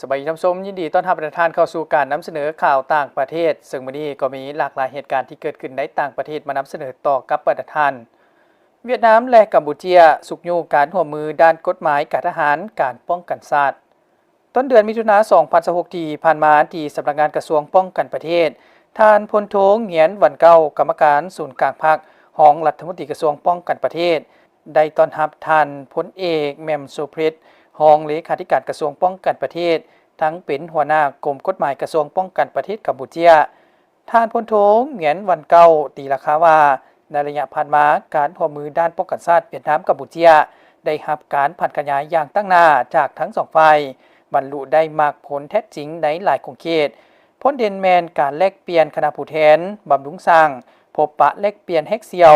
ສະບາຍດີທ່ານຜູ້ຊົມ, ຍິນດີຕ້ອນຮັບບັນດາທ່ານເຂົ້າສູ່ການນຳສະເໜີຂ່າວຕ່າງປະເທດ. ເຊິ່ງມື້ນີ້ກໍມີຫຼາກຫຼາຍເຫດການທີ່ເກີດຂຶ້ນໃນຕ່າງປະເທດມານຳສະເໜີຕໍ່ກັບບັນດາທ່ານ. ຫວຽດນາມ ແລະ ກຳປູເຈຍຊຸກຍູ້ການຮ່ວມມືດ້ານກົດໝາຍ, ການທະຫານ, ການປ້ອງກັນຊາດ. ຕົ້ນເດືອນມິຖຸນາ ສອງພັນຊາວຫົກ ທີ່ຜ່ານມາ, ທີ່ສຳນັກງານກະຊວງປ້ອງກັນປະເທດ, ທ່ານພົນໂທ ຫງຽນ ຫວັນເກົາ, ກຳມະການສູນກາງພັກ, ຮອງລັດຖະມົນຕີກະຊວງປ້ອງກັນປະເທດ, ໄດ້ຕ້ອນຮັບທ່ານພົນເອກ ແໝ່ມ ໂຊເພຣດ, ຮອງເລຂາທິການກະຊວງປ້ອງກັນປະເທດ, ທັງເປັນຫົວໜ້າກົມກົດໝາຍກະຊວງປ້ອງກັນປະເທດກຳປູເຈຍ. ທ່ານພົນໂທ ຫງຽນ ຫວັນເກົາ ຕີລາຄາວ່າ, ໃນໄລຍະຜ່ານມາ, ການຮ່ວມມືດ້ານປ້ອງກັນຊາດຫວຽດນາມ-ກຳປູເຈຍ ໄດ້ຮັບການຜັນຂະຫຍາຍຢ່າງຕັ້ງໜ້າຈາກທັງສອງຝ່າຍ, ບັນລຸໄດ້ໝາກຜົນແທ້ຈິງໃນຫຼາຍຂົງເຂດ. ຜົນເດັ່ນແມ່ນການແລກປ່ຽນຄະນະຜູ້ແທນ, ບຳລຸງສ້າງ, ພົບປະແລກປ່ຽນແຮກສ່ຽວ,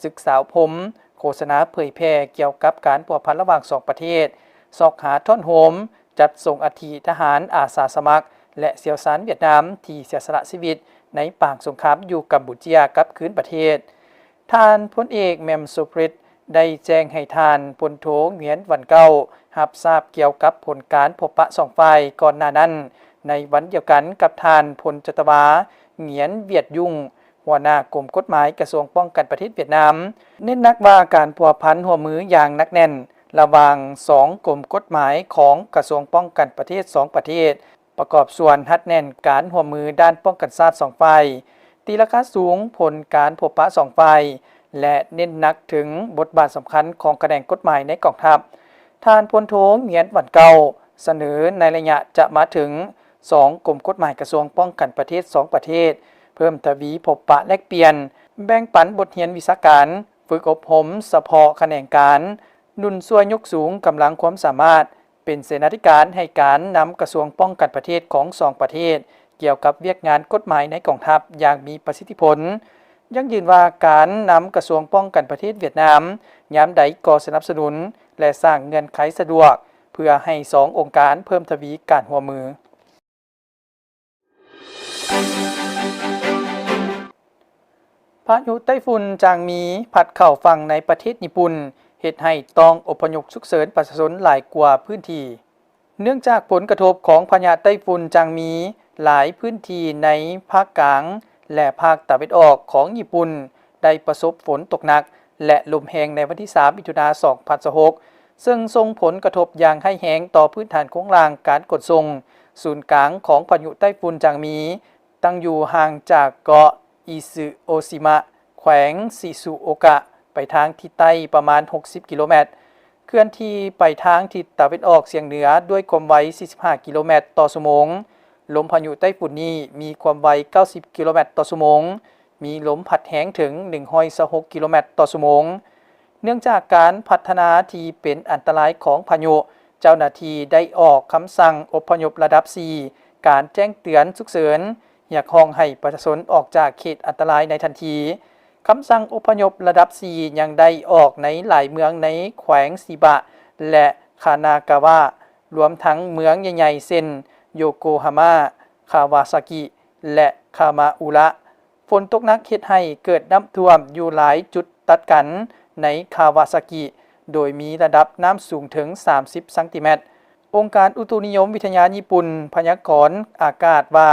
ສຶກສາອົບຮົມ, ໂຄສະນາເຜີຍແຜ່ກ່ຽວກັບການພົວພັນລະຫວ່າງສອງປະເທດ, ຊອກຫາທ້ອນໂຮມ, ຈັດສົ່ງອັດຖິທະຫານອາສາສະໝັກ ແລະ ຊ່ຽວຊານຫວຽດນາມທີ່ເສຍສະຫຼະຊີວິດໃນປາງສົງຄາມຢູ່ກຳປູເຈຍກັບຄືນປະເທດ. ທ່ານພົນເອກ ແໝ່ມ ໂຊເພຣດ ໄດ້ແຈ້ງໃຫ້ທ່ານພົນໂທ ຫງຽນ ຫວັນເກົາ ຮັບຊາບກ່ຽວກັບຜົນການພົບປະສອງຝ່າຍກ່ອນໜ້ານັ້ນ, ໃນວັນດຽວກັນກັບທ່ານພົນຈັດຕະວາ ຫງຽນ ຫວຽດຍຸງ, ຫົວໜ້າກົມກົດໝາຍກະຊວງປ້ອງກັນປະເທດຫວຽດນາມ, ເນັ້ນໜັກວ່າການພົວພັນຮ່ວມມືຢ່າງໜັກແໜ້ນລະຫວ່າງສອງກົມກົດໝາຍຂອງກະຊວງປ້ອງກັນປະເທດສອງປະເທດ ປະກອບສ່ວນຮັດແໜ້ນການຮ່ວມມືດ້ານປ້ອງກັນຊາດສອງຝ່າຍ, ຕີລາຄາສູງຜົນການພົບປະສອງຝ່າຍ ແລະ ເນັ້ນໜັກເຖິງບົດບາດສຳຄັນຂອງຂະແໜງກົດໝາຍໃນກອງທັບ. ທ່ານພົນໂທ ຫງຽນ ຫວັນເກົາ ສະເໜີໃນໄລຍະຈະມາເຖິງ, ສອງກົມກົດໝາຍກະຊວງປ້ອງກັນປະເທດສອງປະເທດ ເພີ່ມທະວີພົບປະແລກປ່ຽນ, ແບ່ງປັນບົດຮຽນວິຊາການ, ຝຶກອົບຮົມສະເພາະຂະແໜງການ, ໜູນຊ່ວຍຍົກສູງກຳລັງຄວາມສາມາດ ເປັນເສນາທິການໃຫ້ການນຳກະຊວງປ້ອງກັນປະເທດຂອງສອງປະເທດ ກ່ຽວກັບວຽກງານກົດໝາຍໃນກອງທັບຢ່າງມີປະສິດທິຜົນ. ຢັ້ງຢືນວ່າການນຳກະຊວງປ້ອງກັນປະເທດຫວຽດນາມຍາມໃດກໍສະໜັບສະໜູນ ແລະ ສ້າງເງື່ອນໄຂສະດວກ ເພື່ອໃຫ້ສອງອົງການເພີ່ມທະວີການຮ່ວມມື. ພາຍຸໄຕ້ຝຸ່ນຈາງມີພັດເຂົ້າຝັ່ງໃນປະເທດຍີ່ປຸ່ນ, ເຮັດໃຫ້ຕ້ອງອົບພະຍົບສຸກເສີນປະຊາຊົນຫຼາຍກວ່າພື້ນທີ່. ເນື່ອງຈາກຜົນກະທົບຂອງພະຍາໄຕ້ຝຸ່ນຈາງມີ, ຫຼາຍພື້ນທີ່ໃນພາກກາງ ແລະ ພາກຕາເວັນອອກຂອງຍີ່ປຸ່ນ ໄດ້ປະສົບຝົນຕົກໜັກ ແລະ ລົມແຮງໃນວັນທີສາມ ມິຖຸນາ ສອງພັນຊາວຫົກ ເຊິ່ງສົ່ງຜົນກະທົບຢ່າງຮ້າຍແຮງຕໍ່ພື້ນຖານໂຄງລ່າງການຂົນສົ່ງ. ສູນກາງຂອງພາຍຸໄຕ້ຝຸ່ນຈາງມີ ຕັ້ງຢູ່ຫ່າງຈາກເກາະອິຊຶໂອຊິມະ ແຂວງຊິຊູໂອກະ ໄປທາງທິດໃຕ້ປະມານຫົກສິບກິໂລແມັດ, ເຄື່ອນທີ່ໄປທາງທິດຕາເວັນອອກສຽງເໜືອດ້ວຍຄວາມໄວສີ່ສິບຫ້າກິໂລແມັດຕໍ່ຊົ່ວໂມງ. ລົມພາຍຸໄຕ້ຝຸ່ນນີ້ມີຄວາມໄວເກົ້າສິບກິໂລແມັດຕໍ່ຊົ່ວໂມງ, ມີລົມພັດແຮງເຖິງໜຶ່ງຮ້ອຍຊາວຫົກກິໂລແມັດຕໍ່ຊົ່ວໂມງ. ເນື່ອງຈາກການພັດທະນາທີ່ເປັນອັນຕະລາຍຂອງພາຍຸ, ເຈົ້າໜ້າທີ່ໄດ້ອອກຄຳສັ່ງອົບພະຍົບລະດັບສີ່ ການແຈ້ງເຕືອນສຸກເສີນ, ຮຽກຮ້ອງໃຫ້ປະຊາຊົນອອກຈາກເຂດອັນຕະລາຍໃນທັນທີ. ຄຳສັ່ງອົບພະຍົບລະດັບສີ່ຍັງໄດ້ອອກໃນຫຼາຍເມືອງໃນແຂວງຊີບະ ແລະ ຄານາກາວະ, ລວມທັງເມືອງໃຫຍ່ໆ ເຊັ່ນ ໂຍໂກຮາມາ, ຄາວາຊາກິ ແລະ ຄາມາອຸລະ. ຝົນຕົກໜັກເຮັດໃຫ້ເກີດນ້ຳຖ້ວມຢູ່ຫຼາຍຈຸດຕັດກັນໃນຄາວາຊາກິ, ໂດຍມີລະດັບນ້ຳສູງເຖິງສາມສິບຊັງຕີແມັດ. ອົງການອຸຕຸນິຍົມວິທະຍາຍີ່ປຸ່ນພະຍາກອນອາກາດວ່າ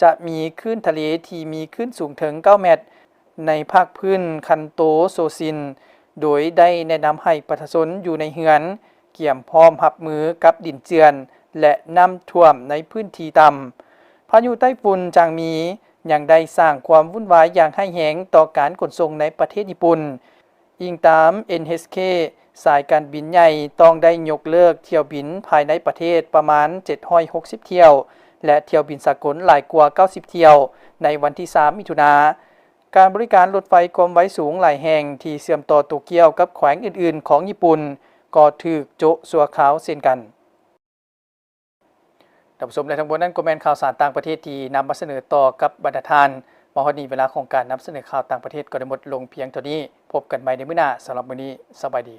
ຈະມີຄື້ນທະເລທີ່ມີຄື້ນສູງເຖິງເກົ້າແມັດໃນພາກພື້ນຄັນໂຕໂຊຊິນ, ໂດຍໄດ້ແນະນຳໃຫ້ປະຊາຊົນຢູ່ໃນເຮືອນກຽມພ້ອມຮັບມືກັບດິນເຈື່ອນ ແລະ ນ້ຳຖ້ວມໃນພື້ນທີ່ຕ່ຳ. ພາຍຸໄຕ້ຝຸ່ນຈາງມີ ຍັງໄດ້ສ້າງຄວາມວຸ່ນວາຍຢ່າງຮ້າຍແຮງຕໍ່ການຂົນສົ່ງໃນປະເທດຍີ່ປຸ່ນ. ອີງຕາມ ເອັນເອັດຊ໌ເຄ ສາຍການບິນໃຫຍ່ຕ້ອງໄດ້ຍົກເລີກຖ້ຽວບິນພາຍໃນປະເທດປະມານເຈັດຮ້ອຍຫົກສິບຖ້ຽວ ແລະ ຖ້ຽວບິນສາກົນຫຼາຍກວ່າເກົ້າສິບຖ້ຽວໃນວັນທີສາມ ມິຖຸນາ. ການບໍລິການລົດໄຟຄວາມໄວສູງຫຼາຍແຫ່ງທີ່ເຊື່ອມຕໍ່ໂຕກຽວກັບແຂວງອື່ນໆຂອງຍີ່ປຸ່ນ ກໍຖືກໂຈະຊົ່ວຄາວເຊັ່ນກັນ. ທ່ານຜູ້ຊົມ ແລະ ທັງໝົດນັ້ນກໍແມ່ນຂ່າວສານຕ່າງປະເທດທີ່ນຳມາສະເໜີຕໍ່ກັບບັນດາທ່ານ. ມາຮອດນີ້ເວລາຂອງການນຳສະເໜີຂ່າວຕ່າງປະເທດກໍໄດ້ໝົດລົງພຽງເທົ່ານີ້. ພົບກັນໃໝ່ໃນມື້ໜ້າ. ສຳລັບມື້ນີ້ ສະບາຍດີ.